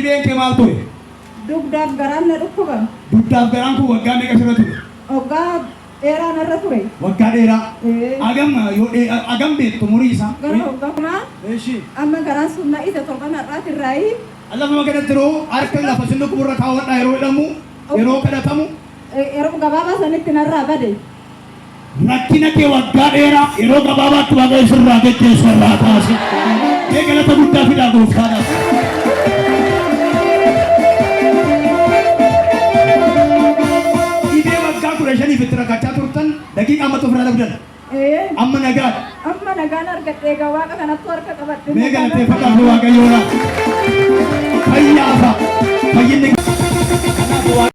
Dhibeen kee maal ture? Dugdaaf garaan na dhukkuba. Dugdaaf garaan kun waggaa meeqa sirra ture? Waggaa dheeraa narra ture. Waggaa dheeraa. Ee. Agam yoo agam beektu umurii isaa? Gara waggaa kumaa. Eshi. Amma garaan sun na ite torban har'aati irraayi. Lafuma kanatti yeroo harka lafa sin dhukkuburra kaawwadhaa yeroo jedhamu yeroo kadhatamu. Yeroo gabaabaa sanitti narraa bade. Rakkina kee waggaa dheeraa yeroo gabaabaatti Waaqayyo sirraa geggeessa irraa kaase. Mee galata guddaa fidaa gooftaadhaaf. Dhibee waggaa 15f itti rakkachaa turtan daqiiqaa ammatti ofirraa dhabdan. Ee. Amma nagaadha. Amma nagaan argadhe egaa waaqa kanattu harka qabadhe. Mee galateeffadhaaf Waaqayyoodha. Fayyaafa. Fayyinni. Kanaaf Waaqayyo.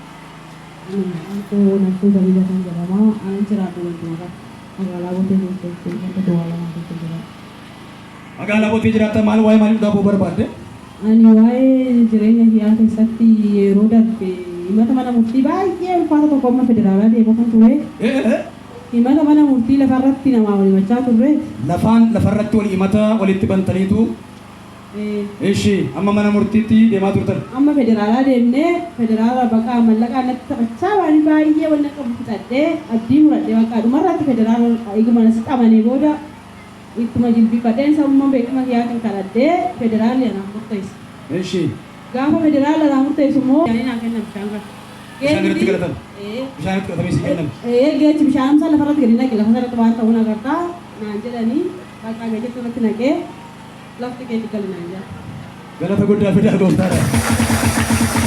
Maqaan koo Nafsuu Taliilataan jedhama. Anan jiraadhu Waldumara magaalaa Botee keessa jechuun ganda duwwaa lamaa keessa jiraadha. Magaalaa Botee jiraatta maal waa'ee maalii dhugaa ba'uu barbaadde? Ani waa'ee jireenya kiyyaa keessatti yeroo darbe himata mana murtii baay'ee ulfaata tokko amma federaalaa deemaa kan ture. Himata mana murtii lafarratti namaa wal himachaa turreeti. Lafaan lafarratti wal himata walitti bantaniitu. Ishi amma mana murtiitti deemaa turtan. Amma federaalaa deemnee federaala baqaa mallaqaan natti taphachaa waan baay'ee wanna qabu fixadhee abdii muradhe baqaa dhumarratti federaala eeguma nasitti amanee booda Ittuma jilbiifadheen sabumma beekama kiyyaatiin kadhadhee federaalli anaaf murteesse. Eshi. Gaafa federaalli anaa murteessu immoo bishaanii naa kennan bishaan kana. Bishaan irratti Geejjibi kadhatan. ee Bishaan irratti kadhatamee sii kenname. ee geechi bishaanumsaa lafarratti gadi naqi lafa irratti waan ta'uu nagartaa naan jedhanii baqaa geejitti irratti naqee lafti keetti gali naan jedhan. Galata guddaa fidaa gooftaadhaaf.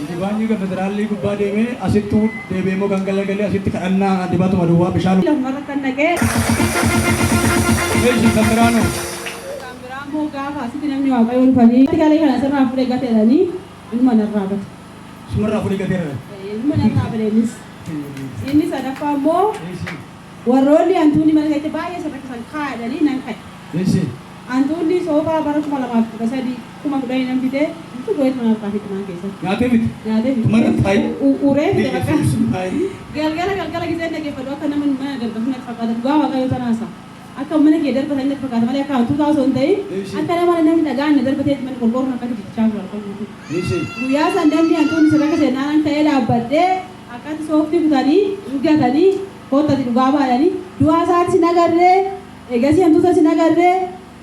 Dibaanyi kan federaalli gubbaa deemee asittuu deebi'ee immoo kan galagalee asitti kadhannaa dibatuma duwwaa bishaan. Lafumarra kan naqee. Eeshi kan biraanoo. Kan biraa immoo gaafa asitti namni waaqayyoo dhufanii galee kana sirraa fuudhee gate jedhanii ilma narraa gate. Sumarraa fuudhee gateera. Ilma narraa bade innis. Inni sadaffaa immoo warroonni hantuunni mana keessa baay'ee isa rakkisan kaa jedhanii nan ka'e. Eshi. Hantuunni soofaa bara 2013 10,000 nan bite utuu godheet mana harkaa fixe mana keessatti. Nyaatee miti. Nyaatee fixe. Mana taayi. Uree fixe bakka. Yesuus maayi. Galgala galgala giseen dhaggeeffadhu akka nama mana darbatu natti fakkaata dhugaa waaqayyoo tanaasa. Akka mana kee darbatan natti fakkaata malee akka hantuutaa osoo hin ta'in Eshi. akka nama namni dhagaan na darbateetti mana qorqoorroon akkatti jijjichaa ture halkan guutuu. Eshi. Guyyaa san namni hantuunni sirra akka seennaan ka'ee dhaabbadhee akkatti sooftii kutanii hin gatanii kootti ati dhugaa baay'anii du'aa isaatti sin agarree Eegasii hantuuta sin agarre,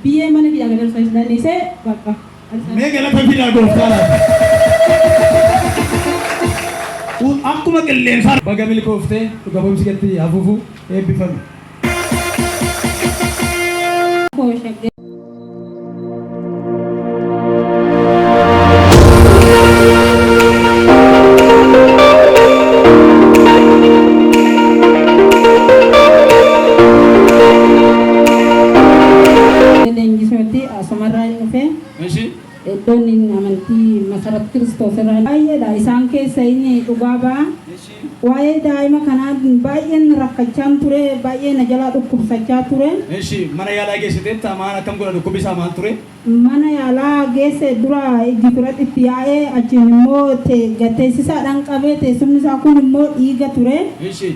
biyyeen mana kiyyaa gad darsu isin dhanniise, bakka. Mee galata fidaa gooftaadhaaf. Akkuma qilleensaa. Baga milkoofte dhuga ba'umsi keetti haa fufu eebbifami. Koo Shaggar. Leenjisootti asumarraa hin dhufe. Ishi. Iddoon inni amantii Masarat Kiristoos irraa baay'eedha. Isaan keessa inni dhugaa ba'a. Ishi. Waa'ee daa'ima kanaa baay'een rakkachaan ture, baay'ee na jalaa dhukkubsachaa ture. Eshi mana yaalaa geessiteetta maal akkam godha dhukkubbi isaa maal ture? Mana yaalaa geesse dura ijji turet itti yaa'ee achiin immoo teessisaadhaan qabee teessumni isaa kun immoo dhiiga ture. Eshi.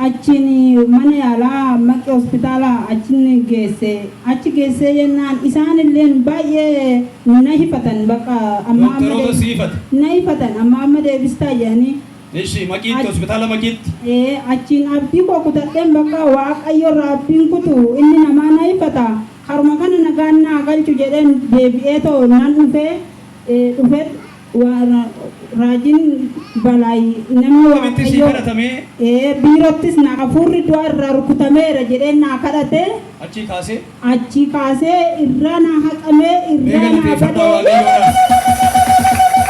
Achiin mana yaalaa Maqi hospitaala achin geesse. Achi geessee jennaan isaan illeen baay'ee na hifatan bakka amma amma Dooktaroota si hifate. na hifatan amma amma deebistaa jedhanii. Eshi Maqiitti hospitaala Maqiitti. Ee achiin abdii koo kutadheen bakka Waaqayyo irraa abdiin kutu inni namaa na hifata karuma kana nagaan naa galchu jedheen deebi'eetoo nan dhufee dhufee raajiin Balaay namni Akkamitti sii Waaqayyo kadhatamee? Ee biirottis na hafuurri du'a irraa rukutameera jedheen naa kadhate. Achii kaasee? Achii kaasee irraa naa haqamee Mee irraa naa galateeffadhaa badee. Waaqayyoodhaaf.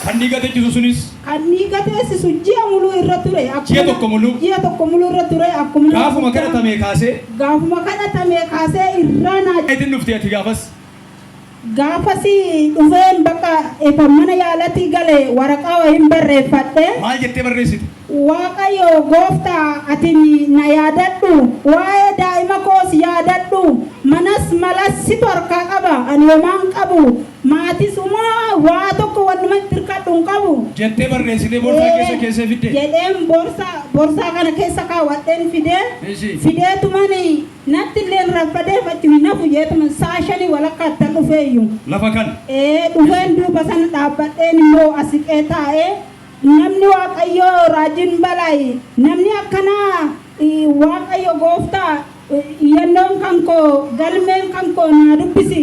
Kan dhiiga teechisu sunis? Kan dhiiga teessisu ji'a muluu irra ture. Ji'a tokko muluu? Ji'a tokko muluu irra ture akkuma. Gaafuma kadhatamee kaasee? Gaafuma kadhatamee kaasee irraa naa. Eetiin dhufte ati gaafas? Gaafasi dhufeen bakka efa mana yaalatii gale waraqaa wayiin barreeffadhe. Maal jettee barreessite? Waaqayyo gooftaa ati na yaadadhu, waa'ee daa'ima koos yaadadhu, manas malas situ harkaa qaba. Ani homaa hin qabu. Maatis homaa waa tokko wannuma itti hirkadhu hin qabu. Jettee barreessitee boorsaa keessa keessee fidde. Jedheen boorsaa boorsaa kana keessa kaawwadheen fidee Ishi. fideetuman natti illee raffadeef achi hin hafu jeetuman sa'a shanii walakkaattan dhufeeyyu. Lafa kana. Ee dhufeen duuba sana dhaabbadheen immoo asiqee taa'ee namni Waaqayyoo raajiin Balaayi namni akkanaa Waaqayyo gooftaa iyyannoon kan koo galmeen kan koo naa dubbisi.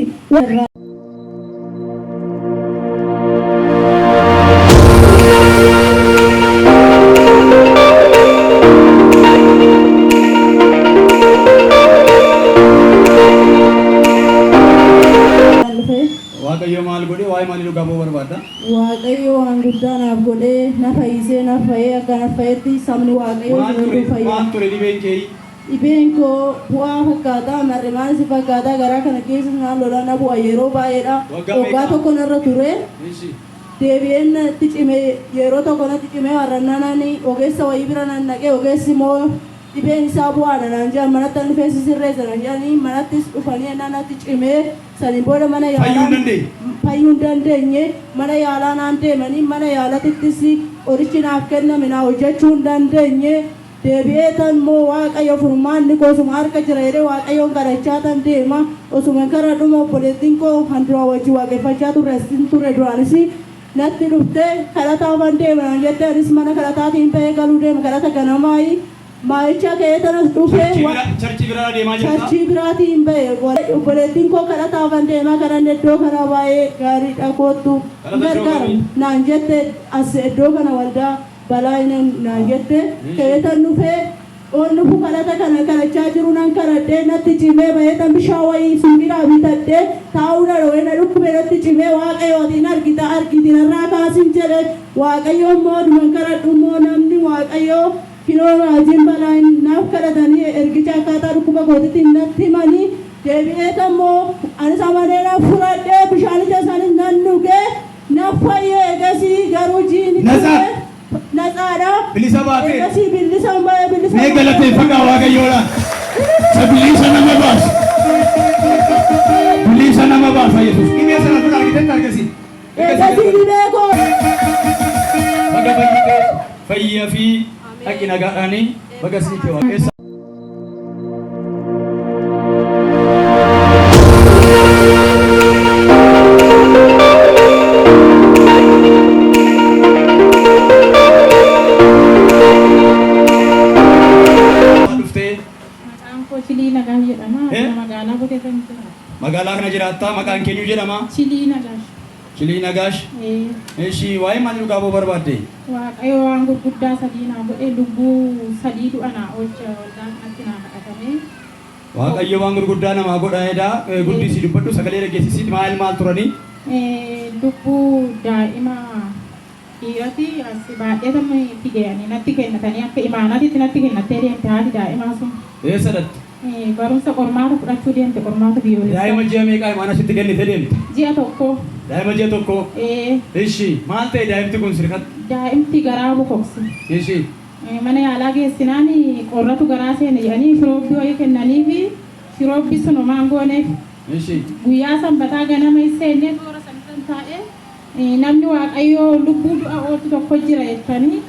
Waaqayyo maal godhe waa'ee maalii dhugaa ba'uu barbaadda? Waaqayyo waan guddaa naaf godhee na fayyisee na fayyee akka na fayyetti sabni Waaqayyoo Maal si ture hunduu fayyaa. maal ture dhibeen kee? Dhibeen koo bu'aa fakkaata mar'imaan si fakkaata garaa kana keessa naan lolaa na bu'a yeroo baay'eedha. Waggaa Waggaa meeqa? tokko narra ture. Ishi. Deebi'een natti cime yeroo tokko natti cime warrannaan ogeessa wayii bira nan dhaqee ogeessi immoo dhibeen isaa bu'aadha naan jedhan manatti an dhufee si sirreessa naan jedhanii manattis dhufanii ennaa natti cimee saniin booda mana Fayyuu hin yaalaa dandeenye. fayyuu hin dandeenye mana yaalaa naan deemanii mana yaalatittis qorichi naaf kenname naa hojjechuu hin dandeenye deebi'ee tan immoo Waaqayyo furmaanni koo osuma harka jira jedhee Waaqayyoon kadhachaa tan deema osuma kara dhuma obboleettiin koo kan duraan wajjin waaqeffachaa turre asin ture duraanis natti dhufte kadhataafan deema naan jette anis mana kadhataatiin ba'ee galuu deema kadhata ganamaayi maayicha ka'ee tanas dhufee Charchii bira charchii biraa deemaa jirta. Charchii biraatiin ba'e obboleettiin koo kadhataafan deemaa kadhanne iddoo kana baay'ee gaariidha koottu Kadhata iddoo gargaara kamii? naan jette as iddoo kana waldaa balaa naan jette ka'ee tan dhufee ol dhufu kadhata kana kadhachaa jiru nan kadhadhee natti cimee ba'ee tan bishaan wayii sungiraa bitadhee taa'uu na dhowee na dhukkube natti cimee Waaqayyo ati hin argita argiti narraa kaasin jedhe Waaqayyo immoo duman kadhadhu immoo namni Waaqayyo kinoo raajiin balaa naaf kadhatanii ergicha akkaataa dhukkuba kootitti natti himanii deebi'ee immoo anis amanee na fudhadhee bishaanicha isanis nan dhugee na fayyee eegasii garuu jiini Natsaa. natsaadha. Bilisa baatee. Eegasii bilisa baay'ee bilisa. Mee galateeffadhaa Waaqayyoodhaan. Isa bilisa nama baasa. Bilisa nama baasa Yesuus. Dhibee sana dura argitetti argasi. Eegasii dhibee koo. Baga fayyitee fayyaa fi dhaqi nagaadhaanii baga sii kee waaqessa. Dhuftee Maqaan koo Chilii Nagaash jedhama. Eh? Magaalaa Botee kan jiraatu. Magaalaa kana jiraattaa maqaan keenyu jedhama. Chilii Nagaash. Chilii Nagaash. Eh, Ishii waa'ee maalii dhugaa ba'uu barbaadde? Waaqayyo waan gurguddaa sadii naa godhe lubbuu sadii du'a naa oolche waldaa kanatti naa kadhatame. Waaqayyo waan gurguddaa namaa godha edaa guddisii dubbadhu sagalee dhageessisii maal maal turanii? Eh, lubbuu daa'ima dhiirati as baay'eetama itti ga'anii natti kennatanii akka imaanaatitti natti kennattee deemte haati daa'imaa sun. Eessa dhatte? Eh, barumsa qormaata fudhachuu deemte qormaata biyyoolessaa. Daa'ima ji'a meeqaa imaana sitti kennite deemte? Ji'a tokko. Daa'ima ji'a tokko. Eh, Ishi maal ta'e daa'imti kun sirkatti? Daa'imti garaa bokokse. Ishi Mana yaalaa geessinaan qorratu garaa seene jedhanii shiroobii wayii kennaniifi shiroobii sun homaan gooneef. Ishi Guyyaa sanbataa ganama seennee toora sanirran taa'ee namni Waaqayyoo lubbuu du'a oolchu tokko jira jettanii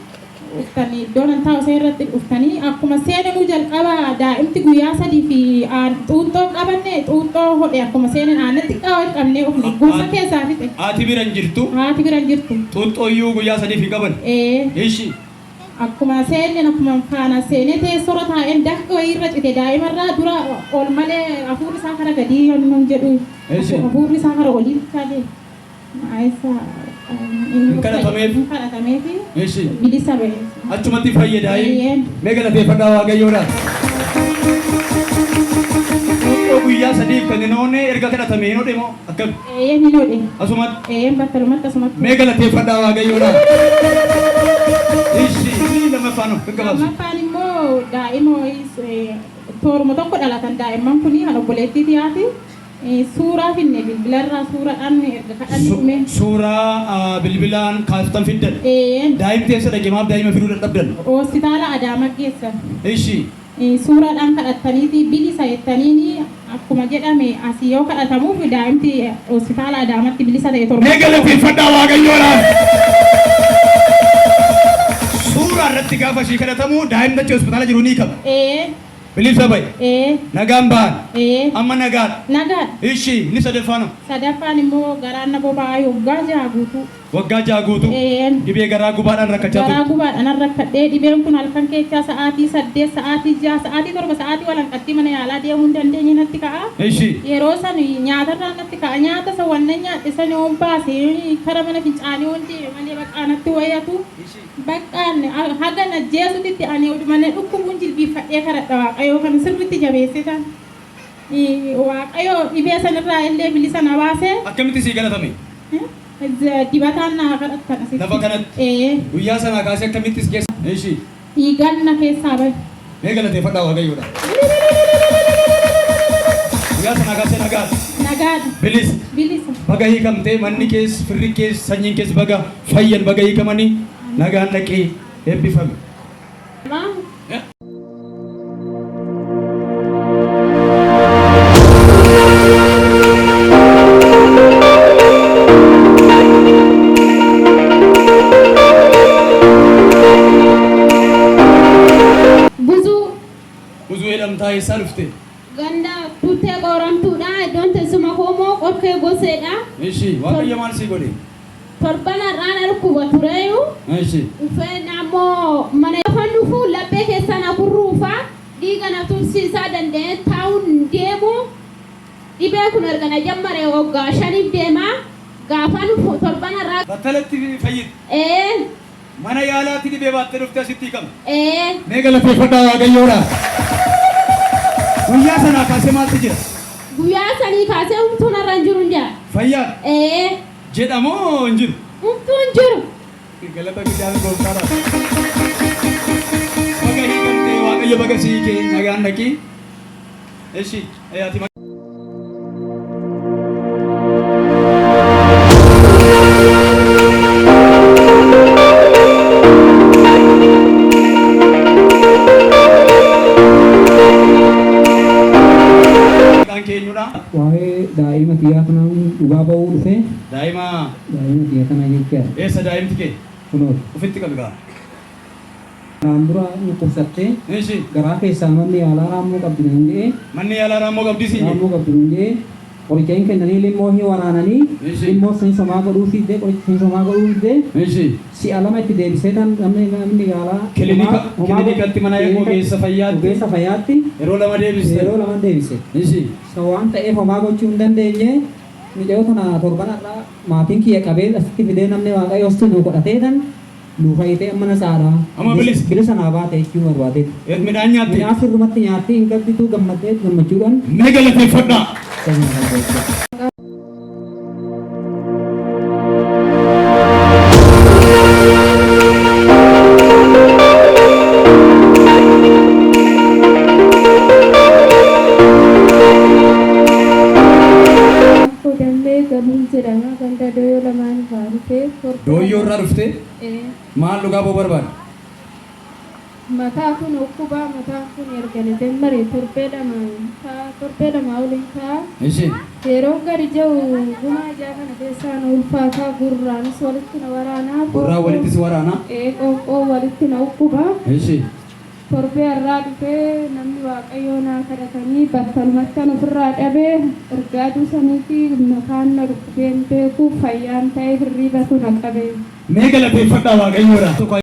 dhuftanii iddoo nan taa'u ishee irratti dhuftanii akkuma seenanuu jalqaba daa'imti guyyaa sadii fi xuuxxoo qabanne xuuxxoo hodhe akkuma seenan aannan xiqqaa wayii qabnee dhufne gosa keessaa fixe. Haati bira hin jirtu. Haati bira hin jirtu. Xuuxxoo iyyuu guyyaa sadiif hin qaban. Ee. Ishi. Akkuma seenen akkuma faana seenee teessoorra taa'een dafqi wayii irra cite daa'imarraa dura ol malee hafuurri isaa kara gadii yommuu jedhu Eessi? hafuurri isaa kara olii kalee maayisa Hin kadhatameef? hin kadhatameefi Eessi? bilisa ba'e. Achumatti fayyadaa'ii. Eeyyeen. Mee galateeffadhaa Waaqayyoodhaan. Xuuxxoo guyyaa sadiif kan hin oolne erga kadhatame hin hodhe moo akkami? Eeyyeen hin hodhe. Asumatti. Eeyyeen battalumatti asumatti. Mee galateeffadhaa Waaqayyoodhaan. Ishi inni lammaffaan hoo gaggabaasu. Lammaffaan immoo daa'ima wayii tooruma tokko dhalatan daa'imman kuni kan obboleettii tiyaati. Suuraa finne bilbilarraa suuraadhaan erga kadhanne dhume. Suuraa bilbilaan kaaftan fiddan. Eeyyeen. Daa'imti eessa dhaqe maaf daa'ima fiduu dadhabdan? Hospitaala Adaamaa geessan. Ishi. Suuraadhaan kadhattaniiti bilisa jettaniini akkuma jedhame asii yoo kadhatamuuf daa'imti hospitaala Adaamatti bilisa ta'e torba. Mee galateeffadhaa Waaqayyoodhaaf. Suuraa irratti gaafa ishii kadhatamu daa'imni achi hospitaala jiru ni qaba. Ee. Bilisa bahe. Ee. Nagaan bahan. Ee. Amma nagaadha. Nagaadha. Ishii inni sadaffaan. Sadaffaan immoo garaan na boba'aa waggaa 6 guutuu. Waggaa 6 guutuu. Een. Dhibee garaa gubaadhaan rakkachaa Garaa turte. gubaadhaan rakkadhee dhibeen kun halkan keessaa sa'aatii 8, sa'aatii 6, sa'aatii 7, sa'aatii walanqattii mana yaalaa deemuu hin dandeenye natti ka'a. Ishi. Yeroo san nyaatarraa natti ka'a. Nyaata san wannan nyaadhe san yoon baase kara mana fincaanii yoon deeme malee baqqaa natti wayyatu. Baqqaan haga na jeesutitti ani mana dhukkubuun jilbiiffadhee kadhadha Waaqayyoo kana sirriitti jabeessitan. Waaqayyo dhibee sanirraa illee bilisa na baase. Akkamitti sii galatame? Dibataan naa kadhattan asitti. Lafa kanatti? Ee. Guyyaa sanaa kaasee akkamitti si keessa? Ishi. Dhiigaan na keessaa bahe. Mee galateeffadhaa Waaqayyoodha. Guyyaa sanaa kaasee nagaadha. Nagaadha. Bilisa. Bilisa. Baga hiikamtee manni kees, firri kees, sanyiin kees baga fayyan baga hiikamanii nagaan dhaqee eebbifame. Buzuu. Buzuu jedhamtaa eessaa dhufte? Ganda Tuttee Qooramtuudha. Iddoon teessuma koo immoo Qorkee Goseedha. Ishi Waaqayyo maal sii godhe? Torban har'aa na dhukkuba tureeyu. Ishi. Dhufee ammoo mana gaafa dhufu laphee keessa na gurruufa dhiiga na tursiisaa danda'ee taa'uun hin deemu. Dhibee kun erga na jammare waggaa shaniif deema. Gaafan dhufu torban har'aa. Battalatti fayyite. Ee. Mana yaalaatti dhibee baattee dhuftee asitti hiikamte. Ee. Mee galateeffadhaa Waaqayyoodha. Guyyaa sanaa kaasee maaltu jira? Guyyaa sanii kaasee humtuu narra hin jiru hin jedha. Fayyaadha. Ee. Jedha moo hin jiru? Humtuu hin jiru. Galata guddaan gooftaadhaaf. Baga hiikamtee Waaqayyo baga si hiikee nagaan dhaqii. Eshi ati Maqaan kee eenyudha? Waa'ee daa'ima tiyyaa kanaan dhugaa ba'uu dhufe. Daa'ima. Daa'ima tiyya kana jechaadha. Eessa daa'imti kee? Kunooti. Ofitti qabi kaa. Kanaan dura dhukkubsattee Ishi. garaa keessaa manni yaalaa raammoo qabdi naan jedhee. Manni yaalaa raammoo qabdi siin jedhe. Raammoo qabdi nuun jedhee qoricha hin kennanii limmoo hin waraananii Ishi. limmoo sin somaa godhuu fiddee qoricha sin somaa godhuu fiddee Ishi. si'a lama itti deebisee tan namni namni yaalaa Kilinika homaa homaa kilinikatti mana kilinika ogeessa fayyaatti ogeessa fayyaatti yeroo lama deebiste. yeroo lama deebise. Ishi. Isa waan ta'eef homaa gochuu hin dandeenye mucayyoo tana torban har'aa maatiin kiyya qabee asitti fidee namni waaqayyo asitti nuu godhatee tan nuu fayyitee amma natsaadha. Amma bilisa. Bilisa naa baate jechuu barbaadeeti. Midhaan nyaatte? Midhaan sirrumatti nyaattee hin gaddituu gammaddee gammachuudhaan. Mee galateeffadhaa. Koo Dammee Galuun jedhama. Ganda Dooyoo lamaan irraa dhufe. Torbee Dooyyoo irraa dhuftee? Ee. Maal dhugaa ba'uu barbaadde? Mataa kun dhukkubaa mataan kun erga na jammare torbee lama ta'a torbee lama oliin ta'a. Ishi. Yeroon gadi ja'u gumaa ijaa kana keessaa na ulfaataa gurraanis walitti na waraanaa. Gurraan walitti si waraanaa? Ee qoonqoo walitti na dhukkuba. Ishi. Torbee har'aa dhufee namni Waaqayyoo naa kadhatanii battalumattan ofirraa dhabe erga aduu saniitii mataan na dhukkubee hin beeku fayyaan ta'e hirriibatu na qabe. Mee galateeffadhaa Waaqayyoodha.